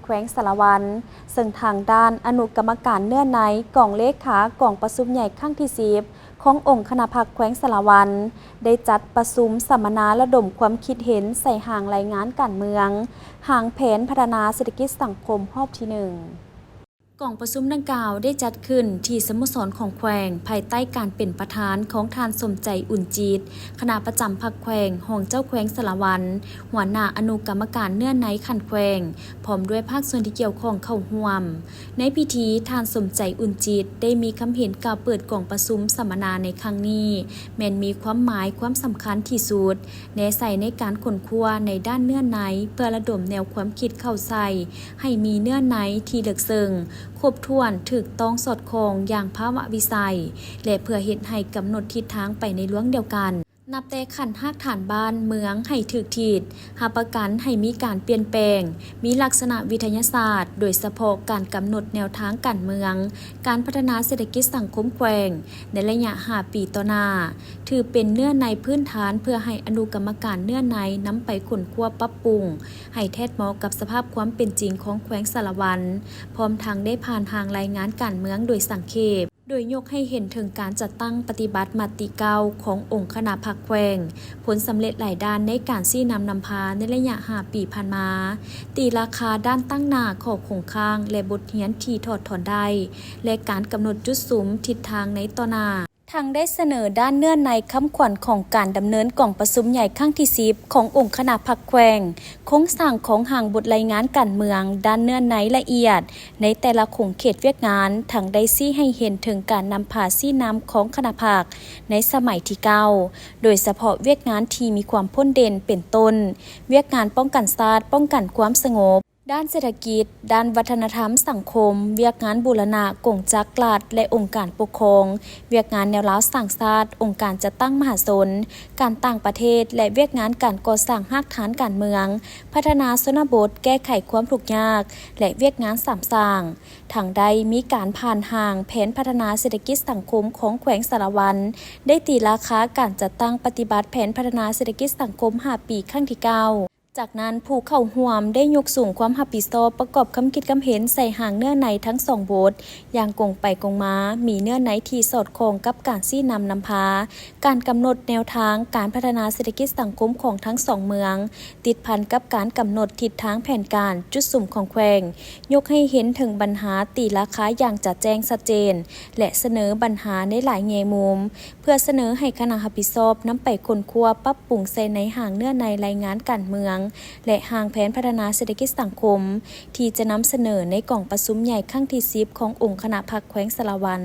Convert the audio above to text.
ແຂວງສາລະວັນ, ເຊິ່ງທາງດ້ານອະນຸກຳມະການເນື້ອໃນ ກອງເລຂາກອງປະຊຸມໃຫຍ່ຄັ້ງທີສິບ ຂອງອົງຄະນະພັກແຂວງສາລະວັນ ໄດ້ຈັດປະຊຸມສຳມະນາລະດົມຄວາມຄິດເຫັນໃສ່ຮ່າງລາຍງານການເມືອງ, ຮ່າງແຜນພັດທະນາເສດຖະກິດສັງຄົມຮອບທີໜຶ່ງ. ກອງປະຊຸມດັ່ງກ່າວໄດ້ຈັດຂຶ້ນທີ່ສະໂມສອນຂອງແຂວງ ພາຍໃຕ້ການເປັນປະທານຂອງທ່ານ ສົມໃຈ ອຸ່ນຈິດ ຄະນະປະຈຳພັກແຂວງ, ຮອງເຈົ້າແຂວງສາລະວັນ, ຫົວໜ້າອະນຸກຳມະການເນື້ອໃນຂັ້ນແຂວງ, ພ້ອມດ້ວຍພາກສ່ວນທີ່ກ່ຽວຂ້ອງເຂົ້າຮ່ວມ. ໃນພິທີ, ທ່ານ ສົມໃຈ ອຸ່ນຈິດ ໄດ້ມີຄຳເຫັນກ່າວເປີດກອງປະຊຸມສຳມະນາໃນຄັ້ງນີ້ ແມ່ນມີຄວາມໝາຍຄວາມສຳຄັນທີ່ສຸດ, ແນໃສ່ໃນການຄົ້ນຄວ້າໃນດ້ານເນື້ອໃນ ເພື່ອລະດົມແນວຄວາມຄິດເຂົ້າໃສ່ ໃຫ້ມີເນື້ອໃນທີ່ເລິກເຊິ່ງ, ຄົບຖ້ວນ, ຖືກຕ້ອງ, ສອດຄ່ອງຢ່າງພາວະວິໄສ ແລະ ເພື່ອເຮັດໃຫ້ກຳນົດທິດທາງໄປໃນລວງດຽວກັນ, ນັບແຕ່ຂັ້ນຮາກຖານບ້ານເມືອງໃຫ້ຖືກທິດ, ຮັບປະກັນໃຫ້ມີການປ່ຽນແປງ, ມີລັກສະນະວິທະຍາສາດ, ໂດຍສະເພາະການກຳນົດແນວທາງການເມືອງ, ການພັດທະນາເສດຖະກິດສັງຄົມແຂວງໃນໄລຍະຫ້າປີຕໍ່ໜ້າ, ຖືເປັນເນື້ອໃນພື້ນຖານເພື່ອໃຫ້ອະນຸກຳມະການເນື້ອໃນນຳໄປຄົ້ນຄວ້າປັບປຸງ ໃຫ້ແທດເໝາະກັບສະພາບຄວາມເປັນຈິງຂອງແຂວງສາລະວັນ, ພ້ອມທັງໄດ້ຜ່ານຮ່າງລາຍງານການເມືອງໂດຍສັງເຂບ, ໂດຍຍົກໃຫ້ເຫັນເຖິງການຈັດຕັ້ງປະຕິບັດມະຕິເກົ້າຂອງອົງຄະນະພັກແຂວງ, ຜົນສຳເລັດຫຼາຍດ້ານໃນການຊີ້ນຳນຳພາໃນໄລຍະຫ້າປີຜ່ານມາ, ຕີລາຄາດ້ານຕັ້ງໜ້າ, ຂໍ້ຄົງຄ້າງ ແລະ ບົດຮຽນທີ່ຖອດຖອນໄດ້ ແລະ ການກຳນົດຈຸດສຸມທິດທາງໃນຕໍ່ໜ້າ. ທັງໄດ້ສະເໜີດ້ານເນື້ອໃນຄຳຂວັນຂອງການດຳເນີນກອງປະຊຸມໃຫຍ່ຄັ້ງທີສິບຂອງອົງຄະນະພັກແຂວງ, ໂຄງສ້າງຂອງຮ່າງບົດລາຍງານການເມືອງ, ດ້ານເນື້ອໃນລະອຽດໃນແຕ່ລະຂົງເຂດວຽກງານ, ທັງໄດ້ຊີ້ໃຫ້ເຫັນເຖິງການນຳພາຊີ້ນຳຂອງຄະນະພັກໃນສະໄໝທີເກົ້າ, ໂດຍສະເພາະວຽກງານທີ່ມີຄວາມໂດດເດັ່ນເປັນຕົ້ນ ວຽກງານປ້ອງກັນຊາດ, ປ້ອງກັນຄວາມສະຫງົບ, ດ້ານເສດຖະກິດ, ດ້ານວັດທະນະທຳສັງຄົມ, ວຽກງານບູລະນະກົງຈັກລັດ ແລະ ອົງການປົກຄອງ, ວຽກງານແນວລາວສ້າງຊາດ, ອົງການຈັດຕັ້ງມະຫາຊົນ, ການຕ່າງປະເທດ ແລະ ວຽກງານການກໍ່ສ້າງຮາກຖານການເມືອງ, ພັດທະນາຊົນນະບົດ, ແກ້ໄຂຄວາມທຸກຍາກ ແລະ ວຽກງານສາມສ້າງ. ທັງໄດ້ມີການຜ່ານຮ່າງແຜນພັດທະນາເສດຖະກິດສັງຄົມຂອງແຂວງສາລະວັນ, ໄດ້ຕີລາຄາການຈັດຕັ້ງປະຕິບັດແຜນພັດທະນາເສດຖະກິດສັງຄົມຫ້າປີຄັ້ງທີເກົ້າ. ຈາກນັ້ນ, ຜູ້ເຂົ້າຮ່ວມໄດ້ຍົກສູງຄວາມຮັບຜິດຊອບປະກອບຄຳຄິດຄຳເຫັນໃສ່ຮ່າງເນື້ອໃນທັງສອງບົດຢ່າງກົງໄປກົງມາ, ມີເນື້ອໃນທີ່ສອດຄ່ອງກັບການຊີ້ນຳນຳພາ, ການກຳນົດແນວທາງການພັດທະນາເສດຖະກິດສັງຄົມຂອງທັງສອງເມືອງ, ຕິດພັນກັບການກຳນົດທິດທາງແຜນການ, ຈຸດສຸມຂອງແຂວງ, ຍົກໃຫ້ເຫັນເຖິງບັນຫາ, ຕີລາຄາຢ່າງຈະແຈ້ງຊັດເຈນ ແລະ ສະເໜີບັນຫາໃນຫຼາຍແງ່ມຸມ. ເພື່ອສະເໜີໃຫ້ຄະນະຮັບຜິດຊອບນຳໄປຄົ້ນຄວ້າປັບປຸງໃສ່ໃນຮ່າງເນື້ອໃນລາຍງານການເມືອງ ແລະ ຮ່າງແຜນພັດທະນາເສດຖະກິດສັງຄົມ ທີ່ຈະນຳສະເໜີໃນກອງປະຊຸມໃຫຍ່ຄັ້ງທີສິບຂອງອົງຄະນະພັກແຂວງສາລະວັນ.